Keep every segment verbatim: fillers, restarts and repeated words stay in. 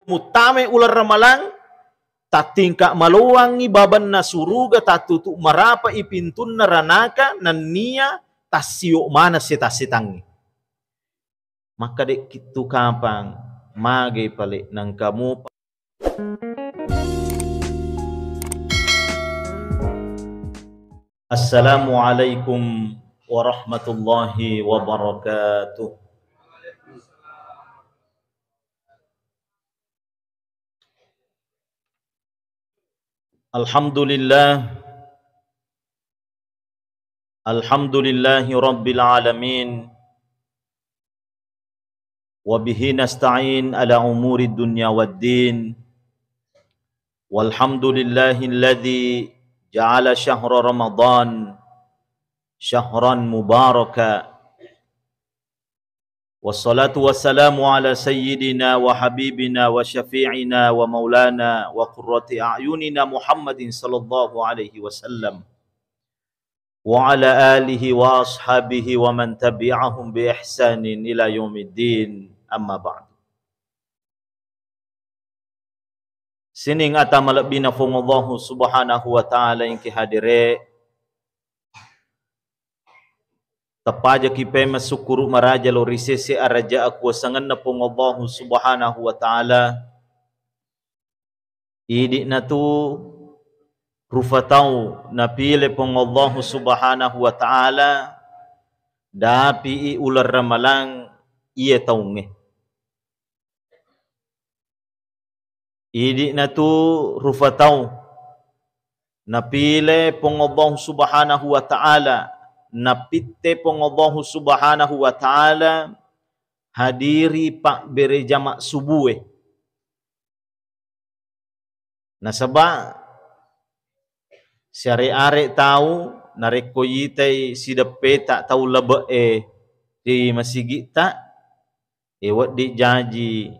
Muttamai uleng Ramalang, tattingka maloangngi babanna suruga, tattutu marapai pintunna ranaka, nennia tassio maneng seta-setangnge. Makkedekki tu kapang, magai pale nengka mupa. Assalamualaikum warahmatullahi wabarakatuh. Alhamdulillah. Alhamdulillahi rabbil alamin. Wa bihi nasta'in ala umuri dunya waddin. Walhamdulillahilladzi ja'ala syahra Ramadan syahran mubaraka. Wassalatu wassalamu ala sayyidina wa habibina wa syafi'ina wa maulana wa qurrati a'yunina Muhammadin sallallahu alaihi wasallam, wa ala alihi wa ashabihi wa man tabi'ahum bi ihsanin ila yaumiddin, amma ba'du. Sining ata malebbina Fuang Allahu Subhanahu wa Ta'ala engki hadere. Teppajaki pemeng sukkuru maraja lao ri sese araja akuasangenna Fuang Allahu Subhanahu wa Ta'ala. Idi'na tu rufa tau napile Fuang Allahu Subhanahu wa Ta'ala, dapi'i uleng Ramalang iye taungnge. Idi'na tu rufa tau napile Fuang Allahu Subhanahu wa Ta'ala, napitte Fuang Allahu Subhanahu wa Ta'ala hadiri pabbere jama subue. Nasaba siare-are tau narekko yitai sideppeta tau lebe'e ri masigi'ta, e, wedding jaji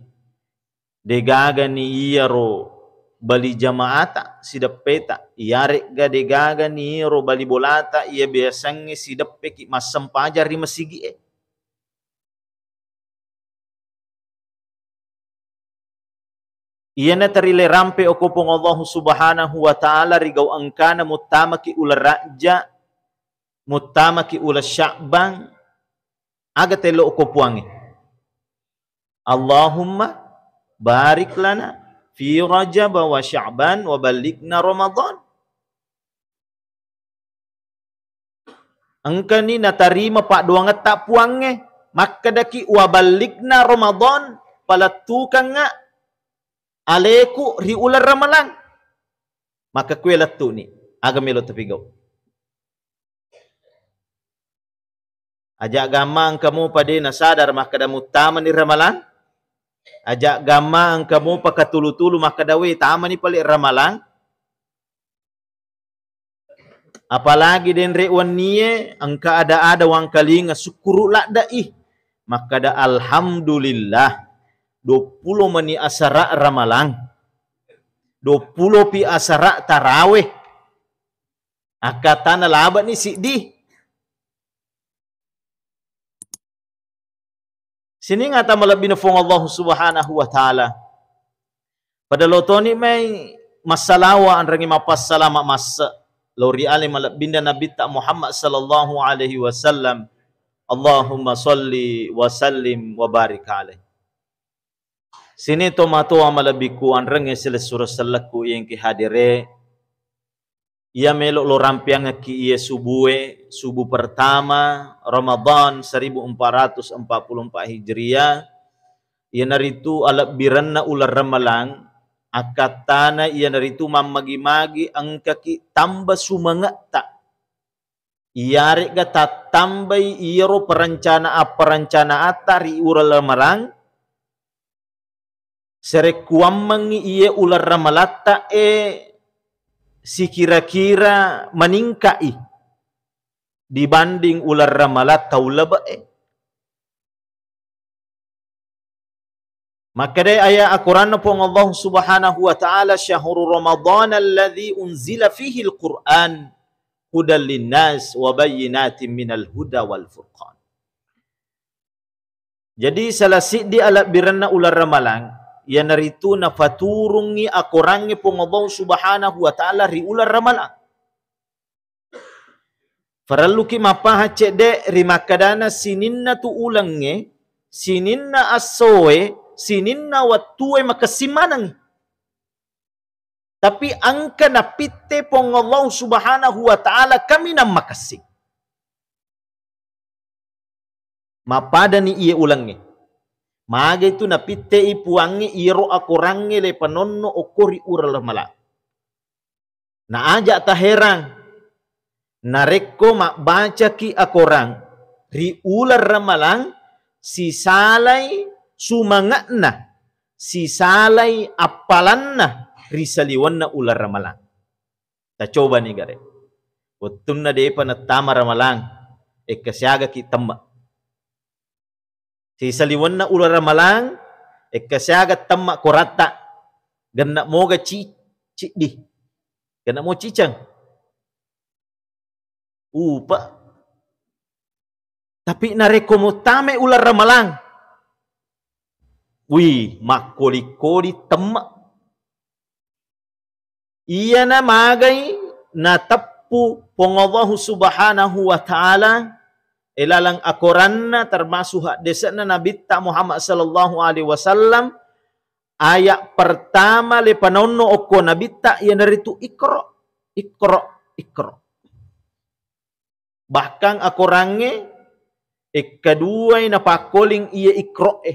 degagani iyaro bali jamaata sideppeta, iyaregga degagani iyaro bali bolata iya biasangnge sideppeki massempajang ri masigi'e. Iyana tarile rampe okko Puang Allahu Subhanahu wa Ta'ala ri gau engkana muttamaki uleng Rajja, muttamaki uleng Sya'ban, aga tello okko Puangnge. Allahumma barik lana fi Rajab wa Sya'ban wa ballighna Ramadan. Engkani natarima paddoangetta Puangnge, makkedaki, "Wa ballighna Ramadan, palettukengnga aleku ri uleng Ramalang." Makkekue lettuni, aga melo tapigau? Aja gamma engka mupa de nasadar makkeda muttamani Ramalang? Aja gamma engka mupa katulu-tulu makkeda, "We, tamani pale Ramalang." Apalagi denre wennie engka ada-ada wangkalinga sukkuru ladde'i. Makkeda, "Alhamdulillah, duappulo mani asara Ramalang. Duappulo pi asara taraweh." Akkatana labe'ni siddi. Sining ata malebbina Fuang Allahu Subhanahu wa Ta'ala. Pada lotoni mai massalawa anrengi mappassalama masse lao ri ale malebbinna Nabitta Muhammad sallallahu alaihi wasallam. Allahumma salli wa sallim wa barik alaih. Sining tomatoa malebbiku anrengnge silessureng sellekku iyengki hadere. Iya melo lo rampeangekki iye subue, subu pertama Ramadan seribu empat ratus empat puluh empat Hijriah, iyanaritu alebbirenna uleng Ramalang, akkattana iyanaritu mammagi-magi engkaki tamba sumengetta. Iyaregga tattambai iyaro perencanaan-perencanaatta ri uleng Ramalang, sarekkuammengngi iye uleng Ramalatta e sikira-kira maningka'i dibanding uleng Ramalang tau lebe'e. Makkedai ayat Al-Quranna Puang Allah Subhanahu wa Ta'ala, "Syahru Ramadan alladzi unzila fihil Qur'an hudal linnas wa bayyinatin minal huda wal furqan." Jadi, salah siddi alebbirenna uleng Ramalang, Iyanaritu nafaturungngi akorangnge Puang Allah Subhanahu wa Ta'ala ri uleng Ramalang. Farelluki mappaha cedde ri makkadana sininna tu ulengnge, sininna essoe, sininna wettue makessing manengngi. Tapi engka napitte Puang Allah Subhanahu wa Ta'ala kaminang makessing. Mappadani iye ulengnge. Magai tu napittei Puangnge iyaro akorangnge lepanonno okko ri uleng Ramalang. Na aja taherang, narekko mabbacaki akorang ri uleng Ramalang, sisalai sumange'na, sisalai appalanna ri saliwenna uleng Ramalang. Tacobani gare. Wettunna depa nattama Ramalang, ekka siagaki temme. Sisaliwenna uleng Ramalang, ekka siaga temme koratta. Genna moga ci-, ciddi. Genna mo ciceng. Upa. Tapi narekko muttamai uleng Ramalang, wih, makkoli-koli temme. Iyana magai nateppu Puang Allahu Subhanahu wa Ta'ala ilalang akoranna, termasuk haddese'na Nabitta Muhammad sallallahu alaihi wasallam, ayat pertama lepanonno okko Nabitta iyanaritu Iqra, Iqra, Iqra. Bahkan akorangnge ekkaduai napakkoling iya Iqra e.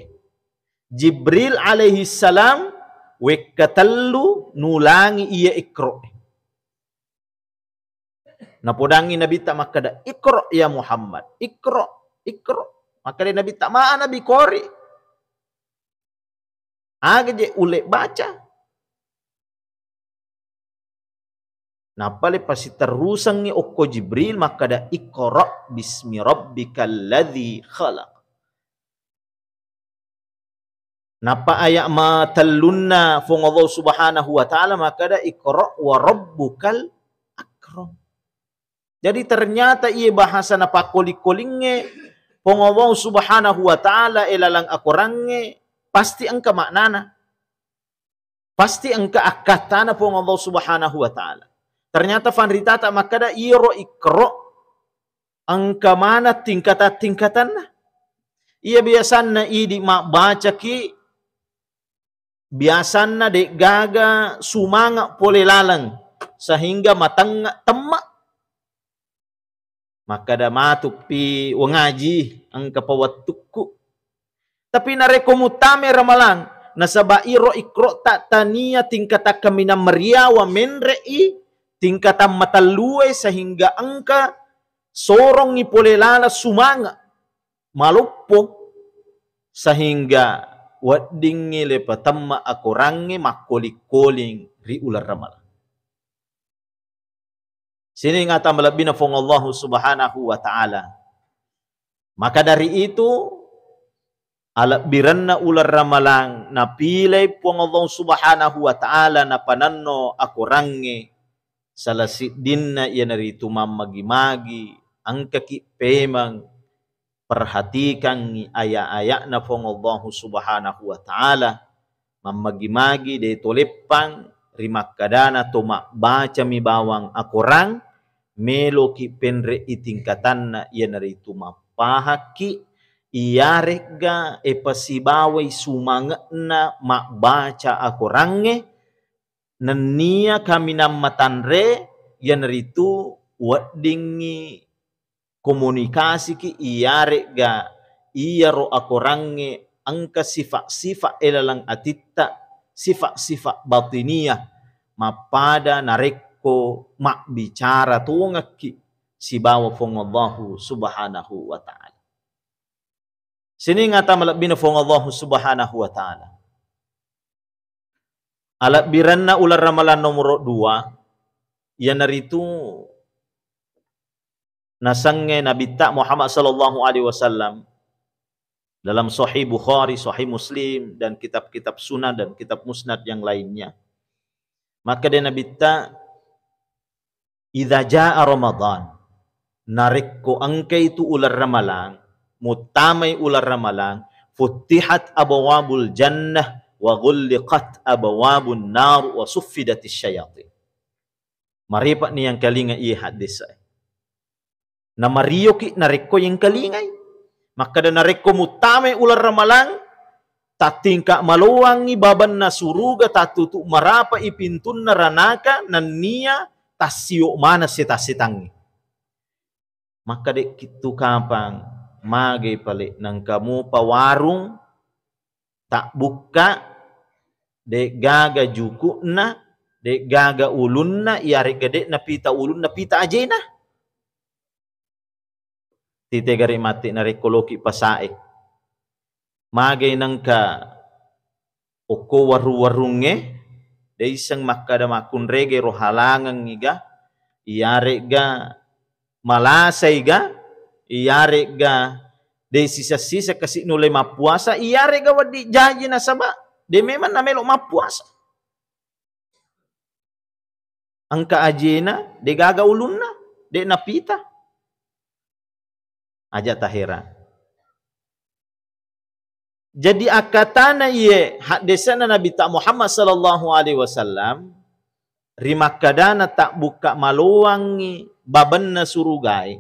Jibril alaihi salam wekka tellu nulangi iya Iqra e. Napodangi Nabitta makkeda, "Iqra ya Muhammad, Iqra, Iqra." Makkeda Nabitta, "Ma'a Nabi qari." Aga je ulle baca. Nappa le pasiterrusengngi okko Jibril makkeda, "Iqra bismi rabbikal ladzi khalaq." Nappa ayat matellunna Fuang Allah Subhanahu wa Ta'ala makkeda, "Iqra wa rabbukal akram." Jadi ternyata iye bahasa napakkoli-kolingnge Puang Allah Subhanahu wa Ta'ala ilalang akorangnge pasti engka maknana. Pasti engka akkattana Puang Allah Subhanahu wa Ta'ala. Ternyata fanritata makkeda iyaro Iqra engka maneng tingkatan-tingkatanna. Iya biasanna idi mabbacaki, biasanna de'gaga sumanga pole laleng sehingga matengnga temma. Makkeda matuppi wangaji, engka pa wettukku. Tapi narekko muttame Ramalang, nasaba iro Iqra ta tania tingkatan kaminang meriawa menre'i tingkatan matellue sehingga engka sorongngi pole laleng sumanga maloppo sehingga weddingngi lepatemma akorangnge makkoling-koling ri uleng Ramalang. Sining ata malebbina Fuang Allahu Subhanahu wa Ta'ala. Maka dari itu, alebbirenna uleng Ramalang napilai Fuang Allahu Subhanahu wa Ta'ala napanenno akorangnge, salah siddinna iyanaritu mammagi-magi, engkaki pemeng, perhatikangngi aya-aya'na Fuang Allahu Subhanahu wa Ta'ala, mammagi-magi de toleppang ri makkadana to mabbacami bawang akorang, meloki penre'i tingkatanna iyanaritu mappahakki, iyaregga epasibawai sumange'na mabbaca akorangnge, nennia kaminang matanre iyanaritu weddingngi komunikasiki iyaregga iyaro akorangnge engka sifat-sifat elaleng atitta, sifat-sifat batiniyah mappada narekko mabbicara tongekki sibawa Fuang Allahu Subhanahu wa Ta'ala. Sining ata malebbina Fuang Allahu Subhanahu wa Ta'ala. Alebbirenna uleng Ramalang nomoro dua, iyanaritu nasengnge Nabitta Muhammad sallallahu alaihi wasallam dalam Sahih Bukhari, Sahih Muslim, dan kitab-kitab sunan dan kitab musnad yang lainnya. Makkeda Nabitta, "Idza jaa Ramadan," narekko engkai tu uleng Ramalang, muttamai uleng Ramalang, "futtihat abwabul jannah wa ghulliqat abwabun nar wa suffidatis syayatin. Marepa' ni yangkalinga iye haddesa. Namarioki narekko yengkalingai. Makkada narekko muttamai uleng ramalang, tattingka maloangngi babanna suruga, tattutu marapai pintunna ranaka, nennia tassio maneng seta-setangnge. Makkadekki tu kapang, magai pale nengka mupa warung tabbukka, de'gaga juku'na, de'gaga ulunna, iyaregga de'na pita ulunna, pita ajena. Tite gare matti narekko loki pasae. Magai nengka okko warung-warungnge, deisseng makkada makkunrege ro halangengngi ga, iyaregga malasai ga, iyaregga de sisa-sisa kasi nulle mappuasa, iyaregga wedding jaji nasaba de memang namelo mappuasa. Engka ajena, degaga ulunna, de napita. Aja taherang. Jadi akkatana iye haddesana Nabitta Muhammad sallallahu alaihi wasallam, rimakkadana tabbukka maloangngi babenna surugae,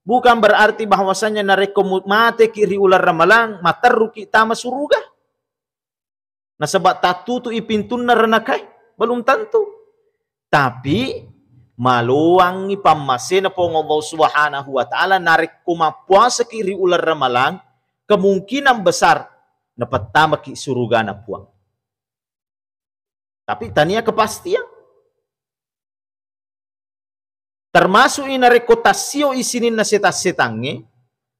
bukan berarti bahwasanya narekko mu-, mateki ri uleng ramalang, materruki tama suruga. Nasaba tattutui pintunna ranakae, belum tentu. Tapi maloangngi pammasena Puang Allah Subhanahu wa Ta'ala, narekko mappuasaki ri uleng ramalang, kemungkinan besar napettamaki surugana Puang. Tapi tania kepastian. Termasuk i narekko tassio i sininna seta-setangnge,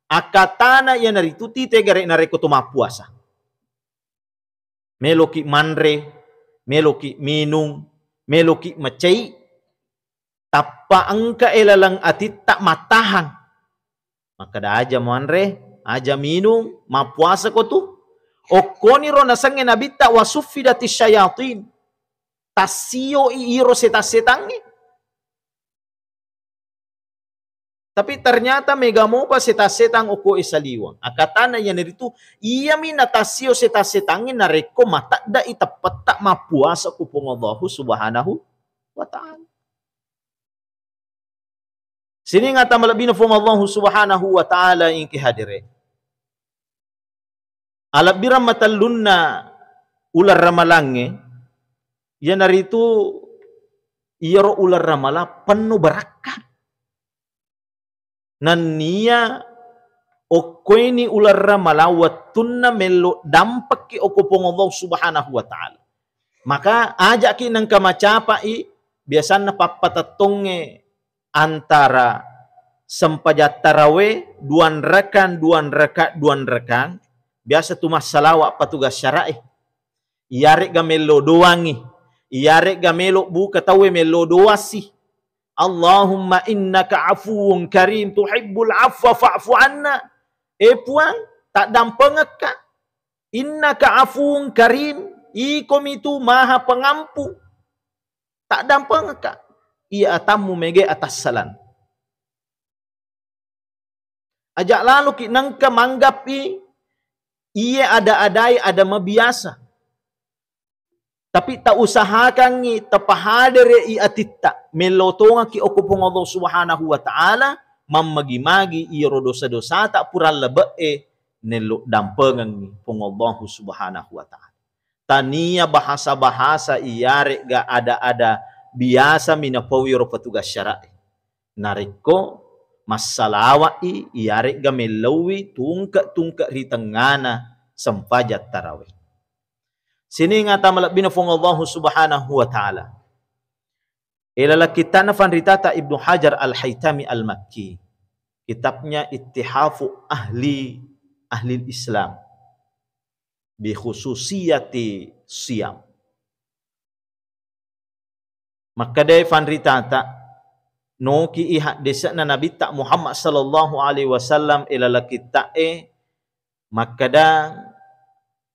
akkatana iyanaritu tite gare narekko to mappuasa. Meloki manre, meloki minung, meloki macai, tappa engka e laleng atitta mattahang. Makkada aja muanre, aja minung, mappuasa ko tu. Okkoniro nasengnge Nabitta, "Wa suffidatis syayatin." Tassio i iro seta-setangnge. Tapi ternyata mega mopa seta-setang okko e saliweng. Akatana iyanaritu, iyami natassio seta-setangnge narekko matedda i teppetta mappuasa ku Puang Allahu Subhanahu wa Ta'ala. Sining ata malebbina Puang Allahu Subhanahu wa Ta'ala engke hadere. Alebbirang matellunna uleng ramalangnge, iyanaritu iyaro uleng ramalang penno barakka. Nennia okkoini uleng ramalang wettunna mello dampekki okko Puang Allah Subhanahu wa Ta'ala. Maka aja'ki nengka macapa'i biasanna pappatettongnge antara sempajang tarawe, duanrekang, duanrekang, duanrekang, biasa tu massalawa patugas syara'e. Iyare'ga mello doangngi, iyare'ga melo buka tauwe mello doassi. Allahumma innaka afuwun karim tuhibbul afwa fa'fu anna. E Puang, taddampengekka. Innaka afuwun karim, ikomitu maha pengampu. Taddampengekka. Iya atammu mege atassalan. Aja laloki nengka manggappi iye ada-adai ada mabiasa. Tapi tausahakangngi, tapahadere'i atitta, mello tongekki okko Puang Allah Subhanahu wa Ta'ala, mammagi-magi iyaro dosa-dosata pura lebe'e, nello dampengengngi Puang Allah Subhanahu wa Ta'ala. Tania bahasa-bahasa iyare'ga ada-ada biasa minapau iyaro petugas syara'e. Narekko massalawa'i iyare'ga mellauwi tungke-tungke ri tengngana sempajang tarawe. Sining ata malebbina Puang Allahu Subhanahu wa Ta'ala. E laleng kitta'na fanritata Ibnu Hajar Al-Haytami Al-Makki. Kitabnya Ittihafu Ahli, Ahlil Islam. Bi khususiyati siyam. Makkedai fanritata, noki i haddese'na Nabitta Muhammad sallallahu alaihi wasallam e laleng kitta'e, makkeda,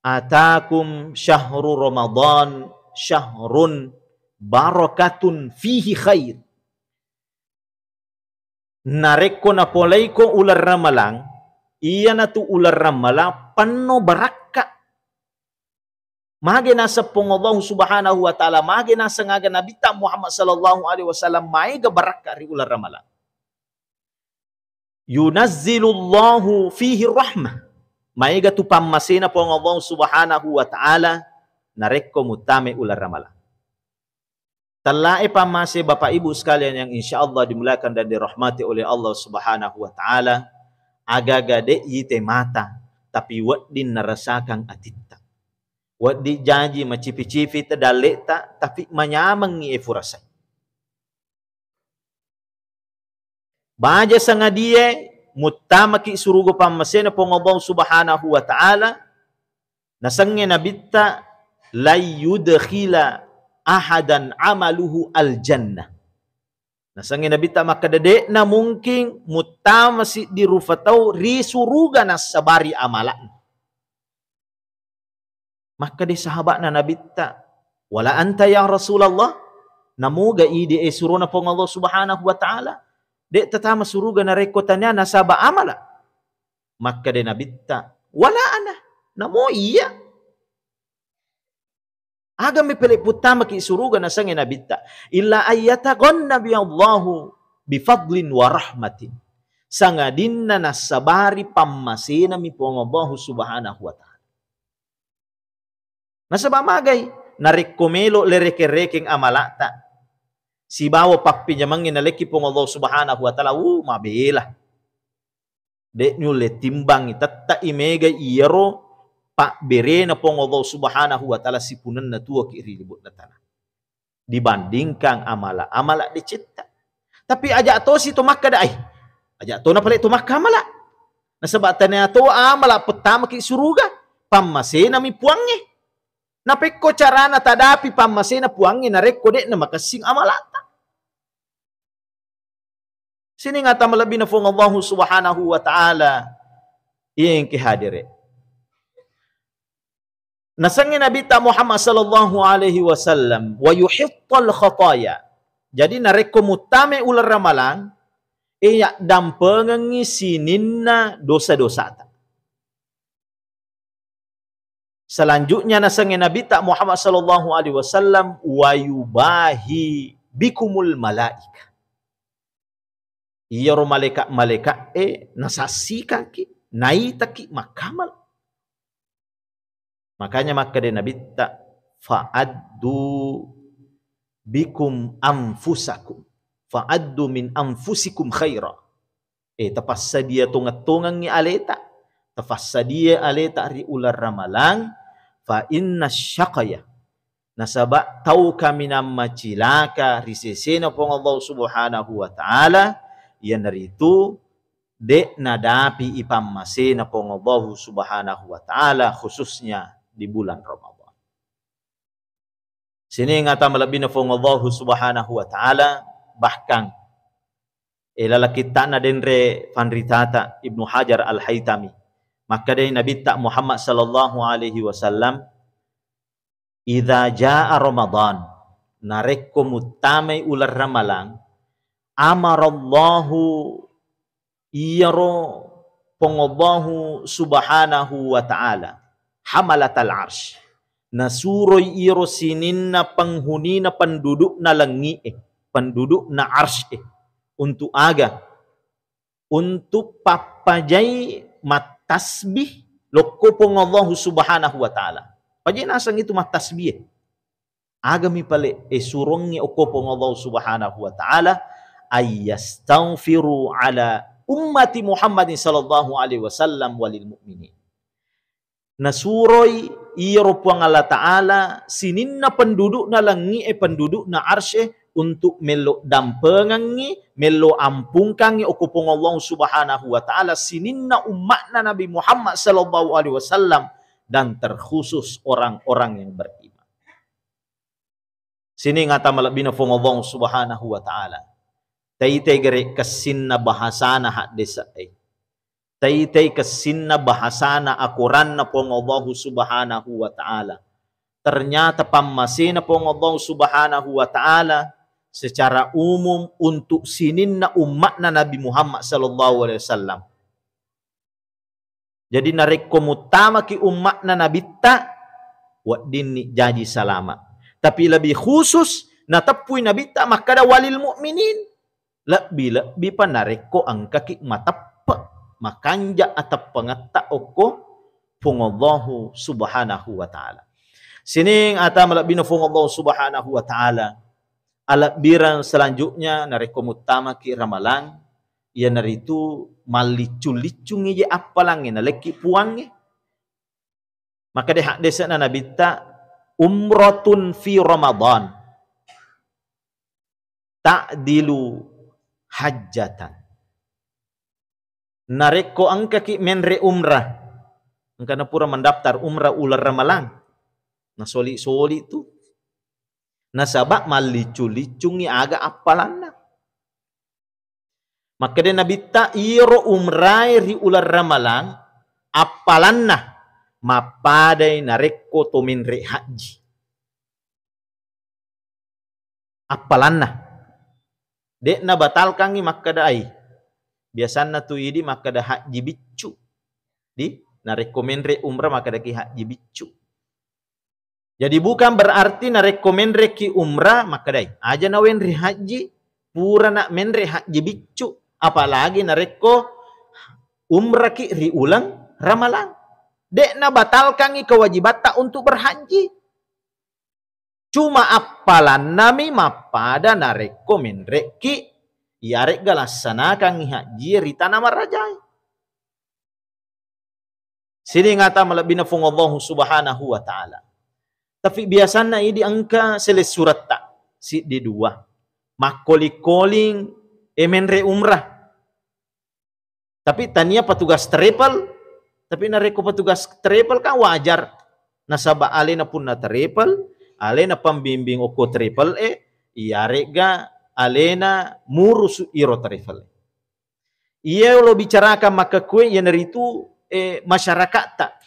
"Atakum syahru Ramadan syahrun barakatun fihi khair." Narekko napoleiko uleng ramalang, iyanatu uleng ramalang penno barakka. Mage naseng Puang Allahu Subhanahu wa Ta'ala, mage naseng aga Nabitta Muhammad sallallahu alaihi wasallam, maega barakka ri uleng Ramalang. Yunazzilullahu fihi rahmah. Maega tu pammasena Puang Allahu Subhanahu wa Ta'ala narekko muttamai uleng Ramalang. Tellae pammase Bapak Ibu sekalian yang insya Allah dimuliakan dan dirahmati oleh Allah Subhanahu wa Ta'ala, agaga de' yite mata, tapi wedding narasakang atitta. Wedding jaji macipi-cipi te dalle'ta, tapi manyamengngi e furasai. Baja sangadie muttamaki suruga pammasena Puang Allah Subhanahu wa Ta'ala, nasengnge Nabitta, "Lan yudkhila ahadan amaluhu al-jannah." Nasengnge Nabitta makkeda, "De'na mungkin muttama siddi rufa tau ri suruga nassabari amala'na." Makkeda sahaba'na Nabitta, "Wala anta ya Rasulullah?" Namoga idi e surona Puang Allah Subhanahu wa Ta'ala? De' tatama suruga narekko tania nasaba amala. Makkeda Nabitta, "Wala ana." Namo iya. Aga mi pele puttamaki suruga nasengnge Nabitta? "Illa ayyataghanna bi Allahu bifadlin wa rahmatin." Sangadinna nassabari pammasenami Puang Allahu Subhanahu wa Ta'ala. Nasaba magai? Narekko melo lerekeng-rekeng amala'ta sibawa pappinjamangnge nalekki Puang Allah Subhanahu wa Ta'ala, uh, mabela. De' nulle timbangi, tette'i mega iyaro pabberena Puang Allah Subhanahu wa Ta'ala sipunenna tuoki ri libu'na tana. Dibandingkan amala-amala decetta. Tapi aja' tosi to makkeda, ai, aja' to napale to makkamala. Nasaba tania to amala pettamaki suruga, pammasenami Puangnge. Napekko carana tadapi pammasena Puangnge narekko de'na makessing amalata. Sining ata malebbina Puang Allahu Subhanahu wa Ta'ala, iya engke hadere. Nasengnge Nabitta Muhammad sallallahu alaihi wasallam, "Wa yuhittal khataya." Jadi narekko muttame uleng Ramalang, e, yaddampengengngi sininna dosa-dosata. Selanjutnya nasengnge Nabitta Muhammad sallallahu alaihi wasallam, "Wa yubahi bikumul malaika." Iyaro malaika-malaika e nasassikangki, naitaki makkamal. Makanya makkeda Nabitta, "Fa'addu bikum anfusakum. Fa'addu min anfusikum khaira." Eh, tapassadia tongeng-tongengngi aleta. Tapassadia aleta ri uleng Ramalang, fa inna syaqaya. Nasaba tau kaminang macilaka ri sesena Puang Allah Subhanahu wa Ta'ala, iyanaritu de' nadapi ipammasena Puang Allah Subhanahu wa Ta'ala, khususnya di bulan Ramadan. Sining ata malebbina Puang Allah Subhanahu wa Ta'ala, bahkan, eh, laleng kitta'na denre fanritata Ibnu Hajar Al-Haitami, makkedai Nabitta Muhammad sallallahu alaihi wasallam, "Idza jaa Ramadan," narekko muttamai uleng Ramalang, "amarallahu," iyaro Puang Allahu Subhanahu wa Ta'ala, hamalatal arsh, nasuroi iyaro sininna penghunina pendudukna langi'e, pendudukna arsh e, untuk aga? Untuk pappajai mattasbih lokko Puang Allahu Subhanahu wa Ta'ala. Pajai naseng itu mattasbih e. Agami pale e surongngi okko Puang Allah Subhanahu wa Ta'ala, "Ayyastaghfiru ala ummati Muhammadin sallallahu alaihi wasallam walil mu'minin." Nasuroi iyaro Puang Allah Ta'ala sininna pendudukna langi'e, pendudukna arsy e, untuk mello dampengengngi, mello ampungkangngi okko Puang Allah Subhanahu wa Ta'ala sininna umma'na Nabi Muhammad sallallahu alaihi wasallam, dan terkhusus orang-orang yang beriman. Sining ata malebbina Puang Allah Subhanahu wa Ta'ala. Taitai gare kessinna bahasana haddese'e. Taitai kessinna bahasana akoranna Puang Allah Subhanahu wa Ta'ala. Ternyata pammasena Puang Allah Subhanahu wa Ta'ala secara umum untuk sininna umma'na Nabi Muhammad sallallahu alaihi wasallam. Jadi, narekko muttamaki umma'na Nabitta, weddinni jaji salama. Tapi lebih khusus nateppui Nabitta makkada walil mu'minin. Lebbi-lebbi pa narekko engkaki mateppe, makanja ateppengetta okko Puang Allahu Subhanahu wa Ta'ala. Sining ata malebbina Puang Allahu Subhanahu wa Ta'ala, alebbireng selanjutnya narekko muttamaki Ramalang, iyanaritu malliccu-liccungi je appalangnge nalekki puangnge. Makkeda haddese'na Nabitta, "Umratun fi Ramadan ta'dilu hajjatan." Narekko engkaki menre umrah, engkana pura mendaftar umrah uleng Ramalang, nasoli-soli tu. Nasaba malliccu-liccungi aga appalanna. Makkeda Nabitta, iyaro umrae ri uleng Ramalang, appalanna mappadai narekko to menre hajji. Appalanna. De'na batalkangngi makkeda ai. Biasanna tu idi makkeda hajji biccu. Di, narekko menre umrah makkedaki hajji biccu. Jadi bukan berarti narekko menreki umrah makkedai, aja nawenri hajji, purana menre hajji biccu, apalagi narekko umraki ri uleng Ramalang. De'na batalkangngi kewajibatta untuk berhaji. Cuma appalannami mappada narekko menreki, iyaregga lassanakangngi hajji ri tana marajae. Sining ata malebbina Puang Allahu Subhanahu wa Ta'ala. Tapi biasanna idi engka selessuretta, siddi dua. Makkoling-koling, e, menre umrah. Tapi tania petugas travel, tapi narekko petugas travel kan wajar. Nasaba alena punna travel, alena pembimbing okko travel e, iyaregga alena murusu iro travel. Iya lo bicarakan makkekue iyanaritu, eh, masyarakatta.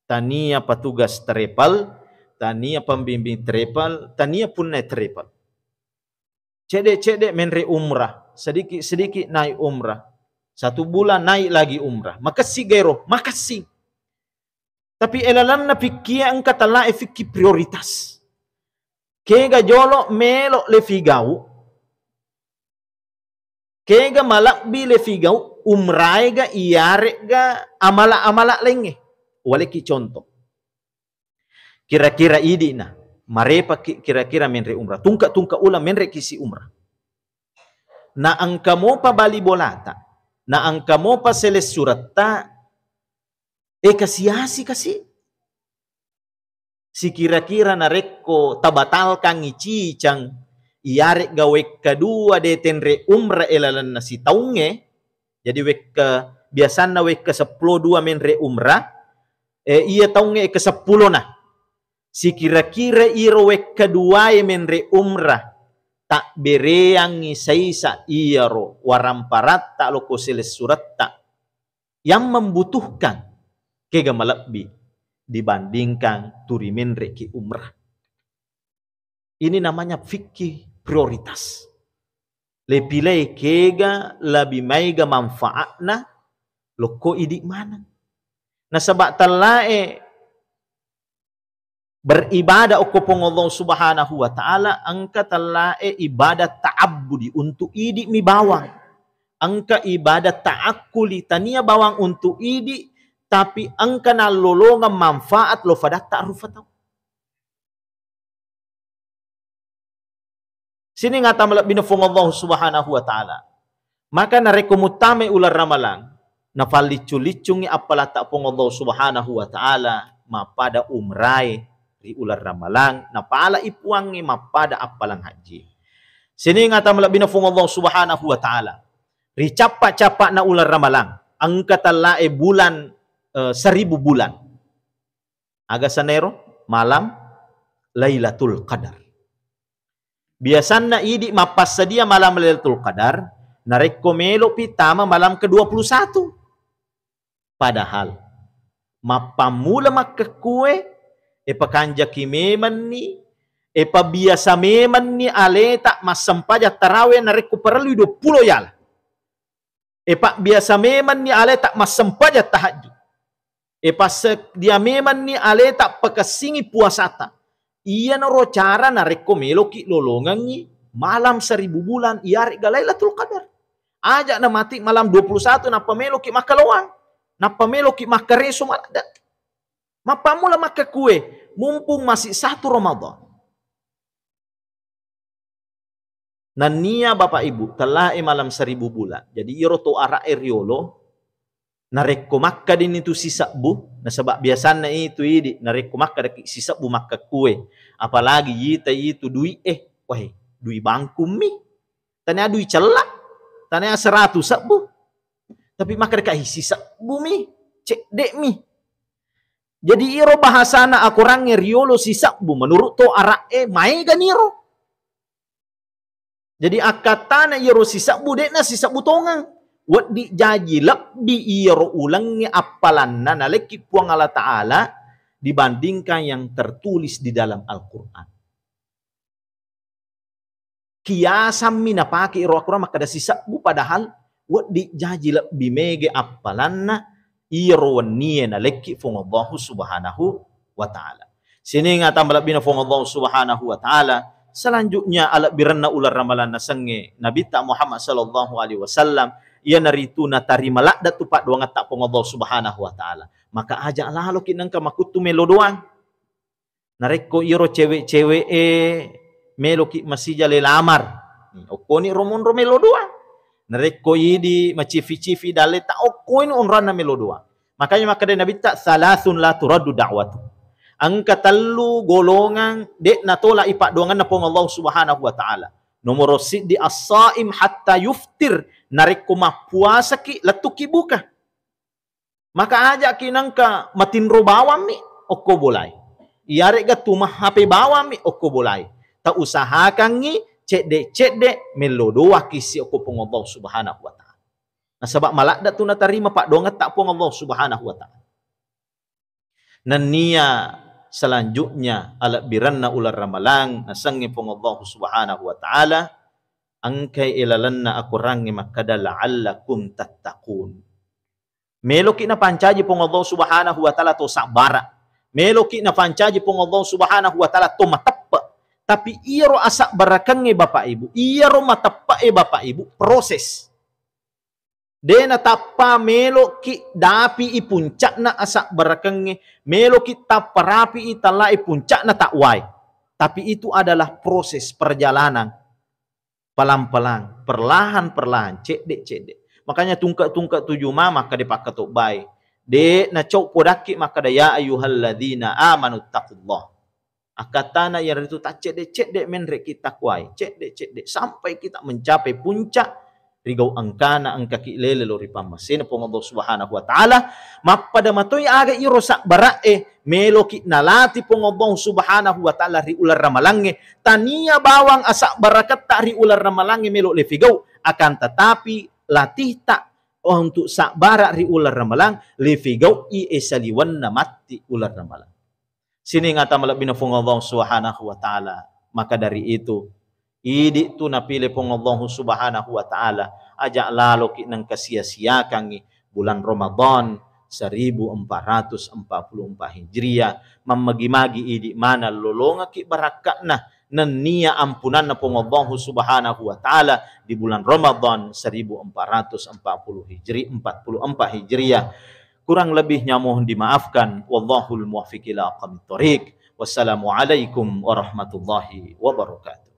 Tania petugas travel, tania pembimbing travel, tania punna travel. Cedde-cedde menre umrah, sedikit-sedikit naik umrah. Satu bulan naik lagi umrah. Makessing gero, makessing. Tapi ilalenna pikkie engka tellae fikki prioritas. Kega jolo melo le figau, kega malebbi le figau, umraega iyaregga amala-amala laingnge. Waleki contoh. Kira-kira idina, marepaki kira-kira menre umrah. Tungka-tungka ulang menreki si umrah. Na engka mopa bali bolata, na engka mopa selessuretta, e, kasi-asi kasi. Sikira-kira narekko tabatalkangngi cicang, iyaregga wekka dua de tenre umrah e lalenna sitaungnge, jadi wekka, biasanna wekka seppulo dua menre umrah, eh, iya taungnge ke seppulona. Sikira-kira iro wekka duae menre umrah, tabbereangngi saisa iyaro waramparatta loko selessuretta yang membutuhkan, kega malebbi dibandingkan turi menreki umrah. Ini namanya fikih prioritas. Lepilai kega lebih maiga manfaatna lokko idi maneng. Nasaba tellae beribadah okko Puang Allah Subhanahu wa Ta'ala, engka tellae ibadah ta'abbudi untuk idi mi bawang. Engka ibadah ta'akkuli, tania bawang untuk idi, tapi engka nallolongeng manfaat lo fadatta rufa tau. Sining ata malebbina Puang Allah Subhanahu wa Ta'ala. Maka narekko muttamai uleng Ramalang, nafalliccu-liccungi appalatta Puang Allah Subhanahu wa Ta'ala, mappada umrae ri uleng Ramalang, napalai puangnge mappada appalang haji. Sining ata malebbina Puang Allah Subhanahu wa Ta'ala. Ri cappa-cappana uleng Ramalang, engka tellae bulan, eh, seribu bulan. Aga sanero? Malam Lailatul Qadar. Biasanna idi mappassadia malam Lailatul Qadar, narekko melopi tama malam kedua puluh satu. Padahal mappammula makkekkue, e pakanjaki memenni, e pabiasa memenni aleta massempajang tarawe narekko parellui dua puluh yala. E pabbiasa memenni aleta massempajang tahajud. E, passedia memanni aleta pakessingi puasata. Iyanaro cara narekko meloki lolongengngi malam seribu bulan, iyare'ga Lailatul Qadar. Aja namati malam dua puluh satu nappa meloki makkalowang, nappa meloki makkareso maladde. Mappammula makkekue, mumpung masih satu Ramadan. Nennia Bapak Ibu, tellae malam seribu bulan. Jadi iyaro to ara'e riolo, narekko makkedani tu sisebbu, nasaba biasanna itu idi, narekko makkedaki sisebbu makkekue, apalagi yita itu dui e, wah, dui bangkummi, tania dui cella, tania seratu sebbu, tapi makkedaka sisebbumi, cedde'mi. Jadi iyaro bahasana akorangnge riolo sisebbu, menurut to ara'e maeganiro. Jadi akkattana iyaro sisebbu, de'na sisebbu tongeng. Wedding jaji lebbi iyaro ulengnge appalanna nalekki Puang Allah Ta'ala dibandingkan yang tertulis di dalam Al-Quran. Kiasammi napake ero akorang makkeda sisebbu, padahal wedding jaji lebbi mega appalanna iyaro wennie nalekki Fuang Allahu Subhanahu wa Ta'ala. Sininga tama lebbina Fuang Allahu Subhanahu wa Ta'ala, selanjutnya alebbirenna uleng Ramalang nasengnge Nabitta Muhammad sallallahu alaihi wasallam, iyanaritu natarima ladde tu paddoangetta Fuang Allahu Subhanahu wa Ta'ala. Maka aja laloki nengka makuttu melo doang. Narekko iyaro cewek-cewek e meloki masija le lamar, okkoni ro monro melo doang. Narekko idi macifi-cifi dalle, ta okkoni onranna melo doang. Makanya makkeda Nabitta, "Salasun la turaddu da'watu." Engka tellu golongang de' natolak i paddoangenna Puang Allah Subhanahu wa Ta'ala. Nomoro siddi as-saim hatta yuftir, narekko mappuasaki lettuki buka. Maka aja'ki nengka matinro bawammi okko bolai. Iyare'ga tuma H P bawammi okko bolai. Ta usahakangngi cedde-cedde mello doaki si okko Puang Allah Subhanahu wa Ta'ala. Nasaba maladde tu natarima paddoangetta Puang Allah Subhanahu wa Ta'ala. Nennia selanjutnya alebbirenna uleng Ramalang nasengnge Puang Allah Subhanahu wa Ta'ala, engkai ilalenna akorangnge makkeda, "La'allakum tattaqun." Meloki napancaji Puang Allah Subhanahu wa Ta'ala to sabbara. Meloki napancaji Puang Allah Subhanahu wa Ta'ala to mateppe. Tapi iyaro asabbarakengnge Bapak Ibu, iyaro mateppe'e Bapak Ibu, proses. De natappa meloki dapi i puncakna asabbarakengnge, meloki tappa rapi i tallai puncakna takwae. Tapi itu adalah proses perjalanan. Pelan-pelan, perlahan-perlahan, cedde-cedde. Makanya tungke-tungke tuju ma makkeda pakkatobbai. De nacau podakki makkeda, "Ya ayyuhalladzina amanu taqullah." Akkattana iyanaritu taccedde-cedde menreki takwae, cedde-cedde sampai kita mencapai puncak rigau engkana engkaki lele lo ri pammasena Puang Allah Subhanahu wa Ta'ala. Mappada matoi aga iro sabbara'e meloki nalati Puang Allah Subhanahu wa Ta'ala ri uleng ramalangnge. Tania bawang asabbaraketta ri uleng ramalangnge melo lefigau, akan tetapi latihta untuk sabbara ri uleng ramalang lefigau'i esaliwenna matti uleng ramalang. Sining ata malebbina Puang Allah Subhanahu wa Ta'ala. Maka dari itu, idi tu napile Puang Allah Subhanahu wa Ta'ala, aja laloki nengka sia-siakangngi bulan Ramadan seribu empat ratus empat puluh empat Hijriah, mammagi-magi idi maneng lolongaki barakka'na, nennia ampunanna Puang Allah Subhanahu wa Ta'ala di bulan Ramadan seribu empat ratus empat puluh Hijri-, empat puluh empat Hijriah. Kurang lebihnya mohon dimaafkan. Wallahul muwaffiq ila aqwamit thoriq. Wassalamualaikum warahmatullahi wabarakatuh.